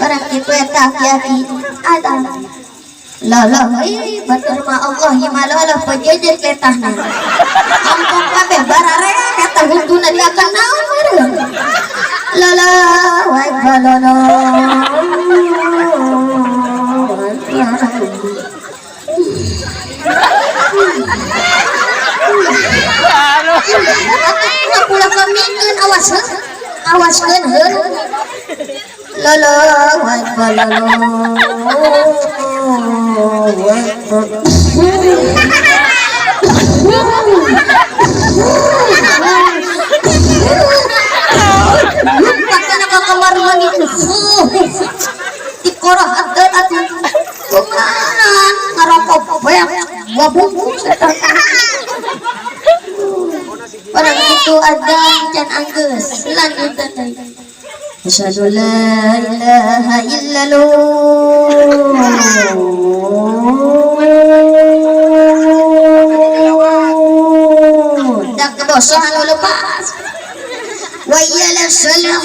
Barang kitu eta aki-aki ada. Lah euy, batur mah Allah ieu mah lah pejejet letahna. Kampung kabeh bararek eta huntuna diakan naon meureun. La la wa la la. Ulah kamikeun awas heuh. Awaskeun heuh. La la wa la la. Lumpat ka kamar mandi. Dikorohat atuh. Kumaha ngarokok beak wabung eta. Barang itu adzan can anggeus lanjutan deui. Asyhadu la ilaha illallah. Dak kebosohan anu lepas. Wa ya salam.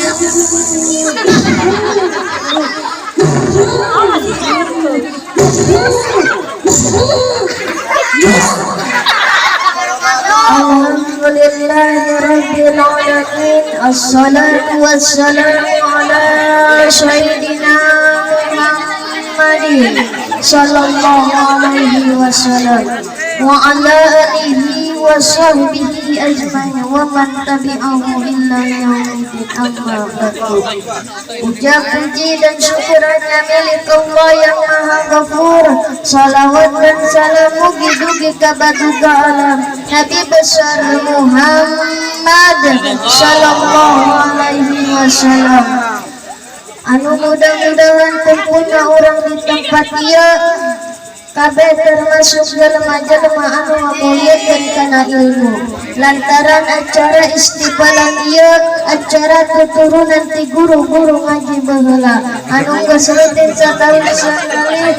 Alhamdulillahi rabbil alamin. Assalatu wassalamu ala sayyidina Muhammadin sallallahu alaihi wasallam wa ala alihi wa sahbihi ajmain wa man tabi'ahu illa yaumiddin. Amma ba'du. Puja puji dan syukur hanya milik Allah yang Maha Ghafur. Salawat dan salam mugi-mugi ka baduga alam Nabi besar Muhammad sallallahu alaihi wasallam. Anu mudah-mudahan kumpulna urang di tempat ieu kabeh termasuk jelema-jelema anu ngamuliakeun kana ilmu. Lantaran acara istiqbalan ieu acara tuturunan ti guru-guru ngaji baheula anu geus rutin sataun sakali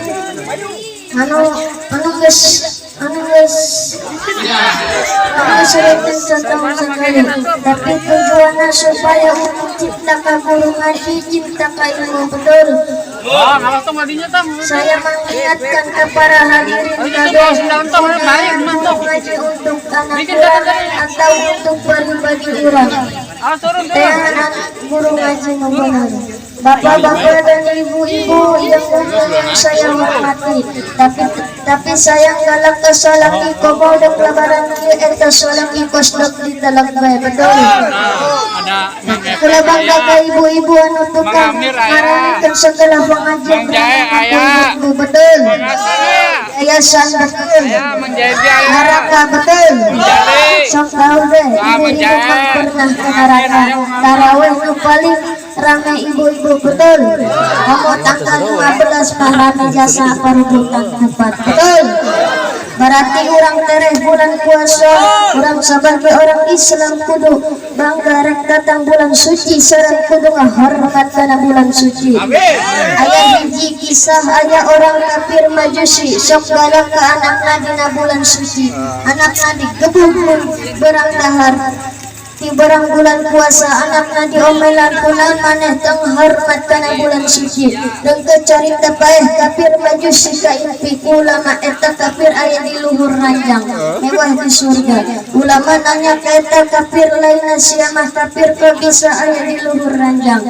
anu anu geus anu geus rutin satahun sekali, tapi tujuannya supaya untuk cinta ka guru ngaji, cinta ka ilmu. Betul. Saya mengingatkan ke para hadirin kabeh, guru ngaji untuk anak urang atau untuk pribadi urang. Teh guru ngaji nu bener. Bapak-bapak dan ibu-ibu yang mulia yang saya hormati, tapi sayang galak ke salaki komo dek lebaran kieu eta salaki kos dek ditelek bae. Betul. Kula bangga ka ibu-ibu anu tukang ngaramikeun segala pengajian ibu. Betul. Yayasan betul. Neraka betul. Sok tahu deh ibu-ibu mah pernah ke neraka. Taraweh nu paling rame ibu-ibu. Betul. Kamu tanggal 15 mah rame jasa perebutan tempat. Betul. Berarti orang tereh bulan puasa, orang sebagai orang Islam kudu bangga rek datang bulan suci sareng kudu ngahormat kana bulan suci. Aya hiji kisah aya orang kafir Majusi sok galak ka anakna dina bulan suci. Anakna digebuk berang dahar. Di barang bulan puasa anakna diomelan kunaon maneh teu hormat kana bulan suci. Dengke carita paeh kafir Majusi kaimpi ku ulama eta kafir aya di luhur ranjang mewah di surga. Ulama nanya ka eta kafir lainna sia mah kafir kok bisa aya di luhur ranjang.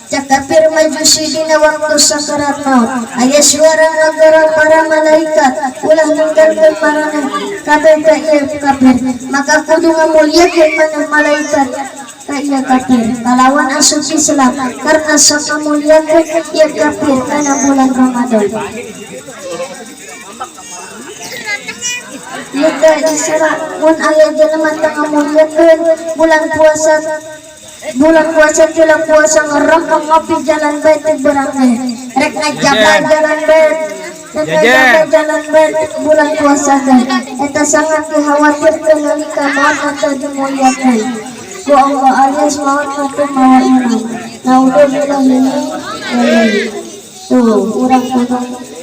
Cak kafir Majusi dina waktu sakarat maut aya suara ngagorong para malaikat ulah ninggalkeun maraneh kabeh ka ieu kafir, maka kudu ngamuliakeun maneh malaikat ka ieu kafir kalawan asup Islam karena sok ngamuliakeun ieu kafir kana bulan Ramadan. Ieu teh isra mun aya jelema teu ngamuliakeun bulan puasa. Bulan puasa jelang puasa ngerokok ngopi jalan bae teu berang teh. Rek ngajaba jalan bae. Rek ngajaba jalan bae bulan puasa teh. Eta sangat dikhawatirkeun nalika maot teu dimuliakeun ku Allah alias maot teu mawa iman. Naudzubillah min dzalik. Tuh urang kudu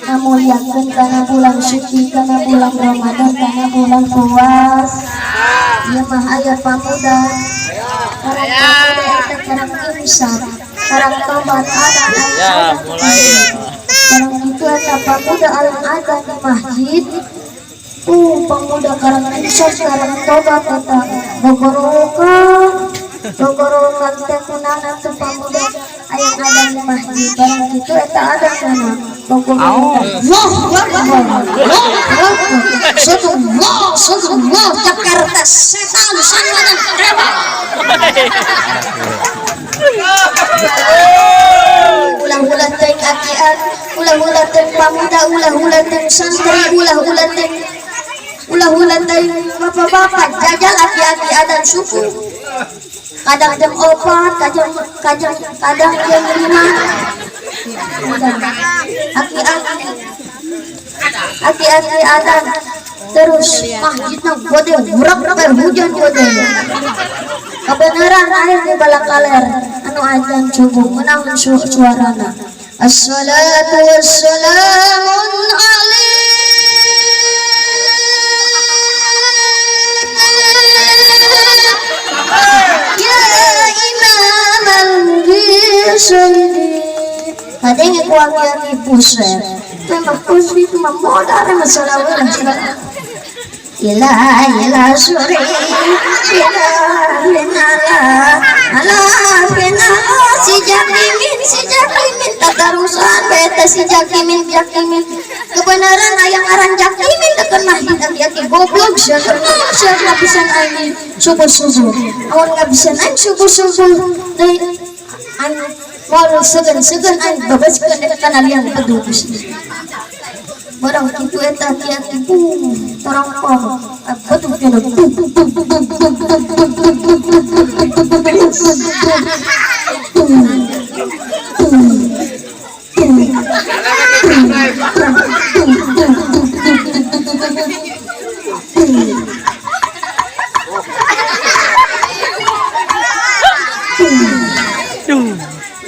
ngamuliakeun kana bulan suci, kana bulan Ramadan, kana bulan puasa. Ieu mah aya pamuda. Karang pamuda eta karang insaf. Karang Tobat ada. Ya, mulai. Barang itu eta pemuda alang ada di masjid. Pemuda Karang Insos Karang Tobat eta gogorowokan. Gogorowokan teh kunana tuh pemuda aya ada di masjid. Barang itu eta ada sana. Gogorowokan. Wah, wah, wah, wah, wah, Allah, Jakarta setan sangat rewel. Ulah-ulah teng akian, ulah-ulah teng pamuda, ulah-ulah teng santri, ulah-ulah teng, ulah-ulah teng bapak-bapak, jajal aki-aki adan subuh. Kadang jam 4, kadang jam 5. Aki-aki, aki-aki adan terus masjidna gede burak hujan gede. Kebenaran air di balakaler anu adzan subuh meunang suarana. Assalatu wassalamu alaika ya imamal mursalin. Kadenge ku aki-aki buset. Memang kusi itu mah modar masalah ulah. Ila ila suri ila binala ala binala si jakimin tatarusan beta si jakimin kebenaran ayang aran jakimin tekan masjid aki-aki goblok sia ngabisan aing subuh-subuh awan ngabisan aing subuh-subuh deui aing moal segan-segan aing babaskeun eta kana liang pedus. Barang kitu eta aki-aki torongkong betul kena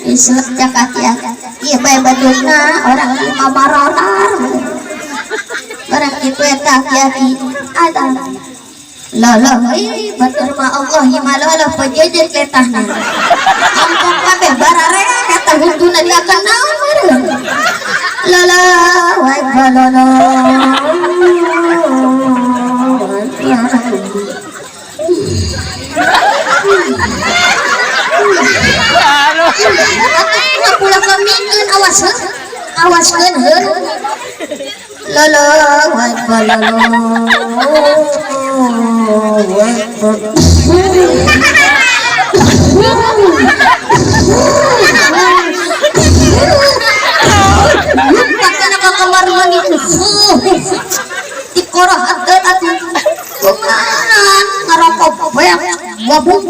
Islam cak aki-aki ieu bae badugna orang lima baronar. Barang itu eta aki-aki ada loloh ih batur mah Allah mah loloh pajejet letahna kampung kabeh barare eta huntuna diakan naon meureun loloh wae loloh. Atuh ulah kamikeun awas heuh awaskeun heuh lolo pakana ka kamar mandi dikoroh atuh kumaha ngarokok beak wabung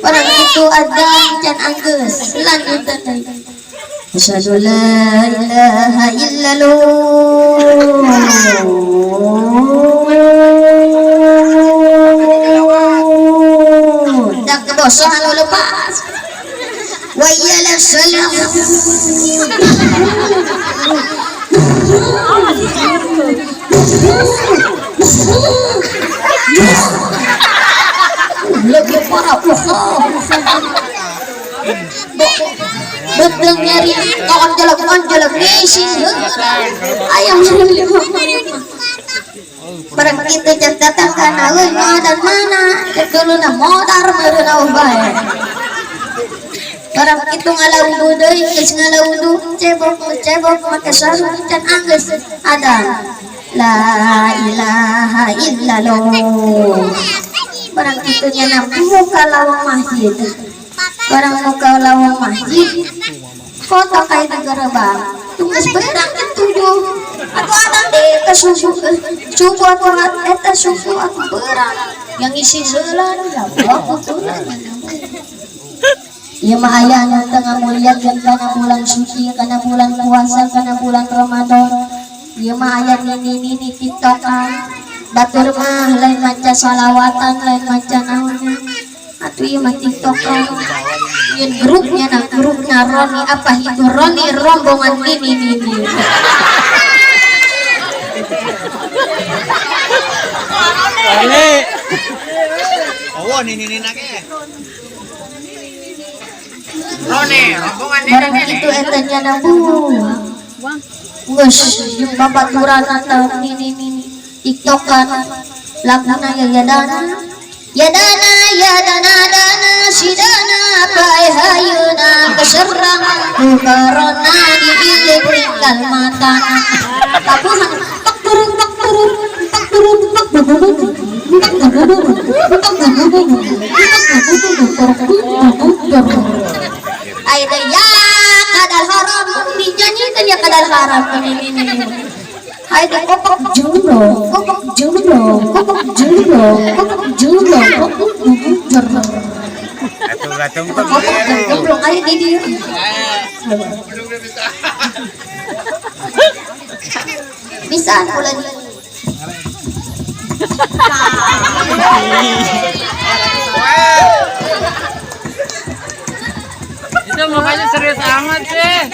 barang itu ada can anggeus lanjutan deui. Asyhadu la ilaha illallah. Dak kebosohan lu lepas. Wa iyala salam. Lebih parah. Betul nyari kawan jelek ngisi ayam barang kita can datang kana euy dan mana cek duluna modar meureun aweuh bae barang kitu ngalawudu deui geus ngalawudu cebok make sarung can anggeus ada la ilaha illallah barang kitu nya muka lawang masjid barang muka lawang masjid kota kayak negara bang tunggu berang jam 7 atau ada di subuh subuh atau eta subuh atau berang yang isi zelan ya Allah ya mah aya anu teu ngamuliakeun kana bulan suci kana bulan puasa kana bulan Ramadan ieu mah aya nini-nini tiktokan batur mah lain maca salawatan lain maca naonnya atuh ieu mah tiktokan ieu grupnya nah grupnya Roni apa itu Roni rombongan nini-nini Roni oh nini-nini nake. Barang kitu eta nyana bu. Geus jeung babaturan tah nini tiktokan laguna ya yadana yadana yadana dana sidana pae hayuna keserang ku corona diilik tinggal mata tabuhan tak turun tak turun tak turun tak turun tak turun tak turun tak turun. Ayo ya kadal haram dinyanyikan ya kadal haram ini. Ayo kopak jomblo kopak jomblo kopak jomblo kopak jomblo kopak jomblo kopak jomblo ayo di bisa pula di. Itu mukanya serius amat sih.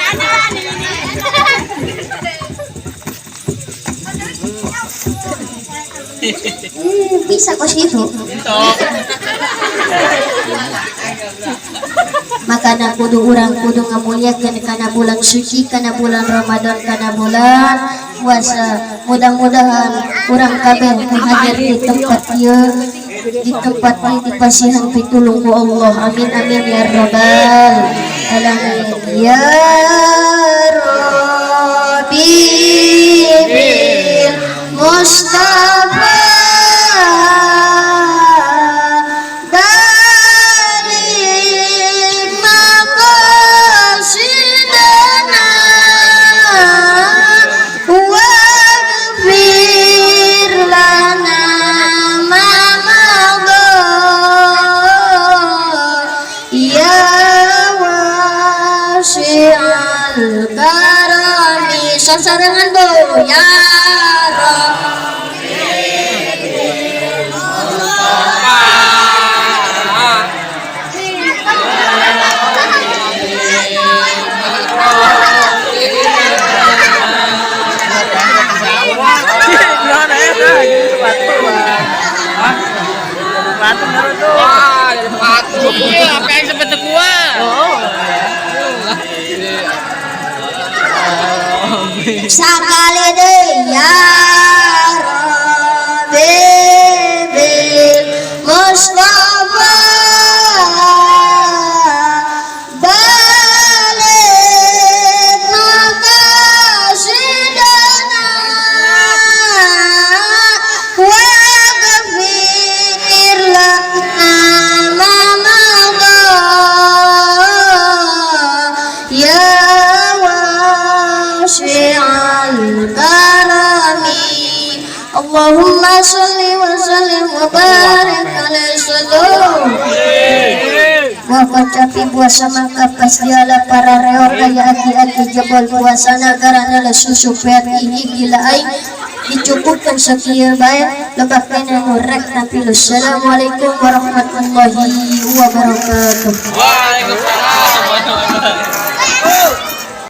Bisa kok itu. Makana kudu urang kudu ngamuliakeun kana bulan suci, kana bulan Ramadan, kana bulan puasa. Mudah-mudahan urang kabeh hadir di tempat ieu, di tempat ieu dipasihan pitulung ku Allah. Amin amin ya rabbal alamin. Ya Rabbi bil Mustafa baligh maqasidana waghfir lana ma madha ya wasi'al karami. Sasarengan bu ya Rabbi. Iya, apa yang seperti gua? Sakali deui ya Rabbi bil Mustafa baligh maqasidana waghfir lana ma madha ya wasi'al karami. Allahumma sholli wa sallim wa barik alaihi sallam. Wa kacapi puasa mangka pastiala para reor kaya aki-aki jebol puasa karana la susu peat ini gila aing dicukupkan sakieu bae lebak kena nu rek tapi. Assalamualaikum warahmatullahi wabarakatuh. Waalaikumsalam.